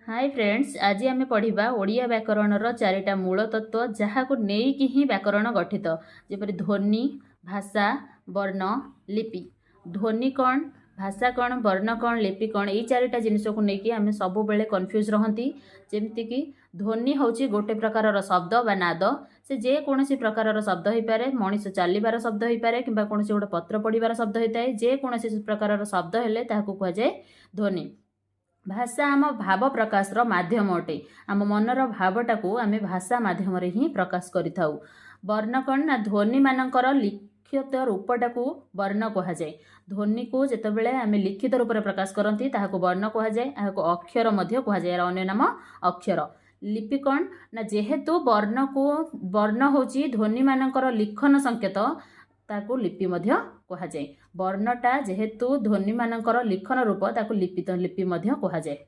High friends, ଆଜି ଆମେ ପଢ଼ିବା ଓଡ଼ିଆ ବ୍ୟାକରଣର ଚାରିଟା ମୂଳ ତତ୍ତ୍ୱ, ଯାହାକୁ ନେଇକି ହିଁ ବ୍ୟାକରଣ ଗଠିତ। ଯେପରି ଧ୍ୱନି, ଭାଷା, ବର୍ଣ୍ଣ, ଲିପି। ଧ୍ୱନି କ'ଣ, ଭାଷା କ'ଣ, ବର୍ଣ୍ଣ କ'ଣ, ଲିପି କ'ଣ, ଏଇ ଚାରିଟା ଜିନିଷକୁ ନେଇକି ଆମେ ସବୁବେଳେ କନଫ୍ୟୁଜ୍ ରହନ୍ତି। ଯେମିତିକି ଧ୍ୱନି ହେଉଛି ଗୋଟେ ପ୍ରକାରର ଶବ୍ଦ ବା ନାଦ। ସେ ଯେକୌଣସି ପ୍ରକାରର ଶବ୍ଦ ହେଇପାରେ, ମଣିଷ ଚାଲିବାର ଶବ୍ଦ ହେଇପାରେ କିମ୍ବା କୌଣସି ଗୋଟେ ପତ୍ର ପଡ଼ିବାର ଶବ୍ଦ ହେଇଥାଏ। ଯେକୌଣସି ପ୍ରକାରର ଶବ୍ଦ ହେଲେ ତାହାକୁ କୁହାଯାଏ ଧ୍ୱନି। ଭାଷା ଆମ ଭାବ ପ୍ରକାଶର ମାଧ୍ୟମ ଅଟେ। ଆମ ମନର ଭାବଟାକୁ ଆମେ ଭାଷା ମାଧ୍ୟମରେ ହିଁ ପ୍ରକାଶ କରିଥାଉ। ବର୍ଣ୍ଣ କ'ଣ ନା ଧ୍ୱନିମାନଙ୍କର ଲିଖିତ ରୂପଟାକୁ ବର୍ଣ୍ଣ କୁହାଯାଏ। ଧ୍ୱନିକୁ ଯେତେବେଳେ ଆମେ ଲିଖିତ ରୂପରେ ପ୍ରକାଶ କରନ୍ତି, ତାହାକୁ ବର୍ଣ୍ଣ କୁହାଯାଏ। ଏହାକୁ ଅକ୍ଷର ମଧ୍ୟ କୁହାଯାଏ। ଏହାର ଅନ୍ୟ ନାମ ଅକ୍ଷର। ଲିପି କ'ଣ ନା ଯେହେତୁ ବର୍ଣ୍ଣ ହେଉଛି ଧ୍ୱନିମାନଙ୍କର ଲିଖନ ସଂକେତ, ତାକୁ ଲିପି ମଧ୍ୟ କୁହାଯାଏ। ବର୍ଣ୍ଣଟା ଯେହେତୁ ଧ୍ୱନିମାନଙ୍କର ଲିଖନ ରୂପ, ତାକୁ ଲିପି ମଧ୍ୟ କୁହାଯାଏ।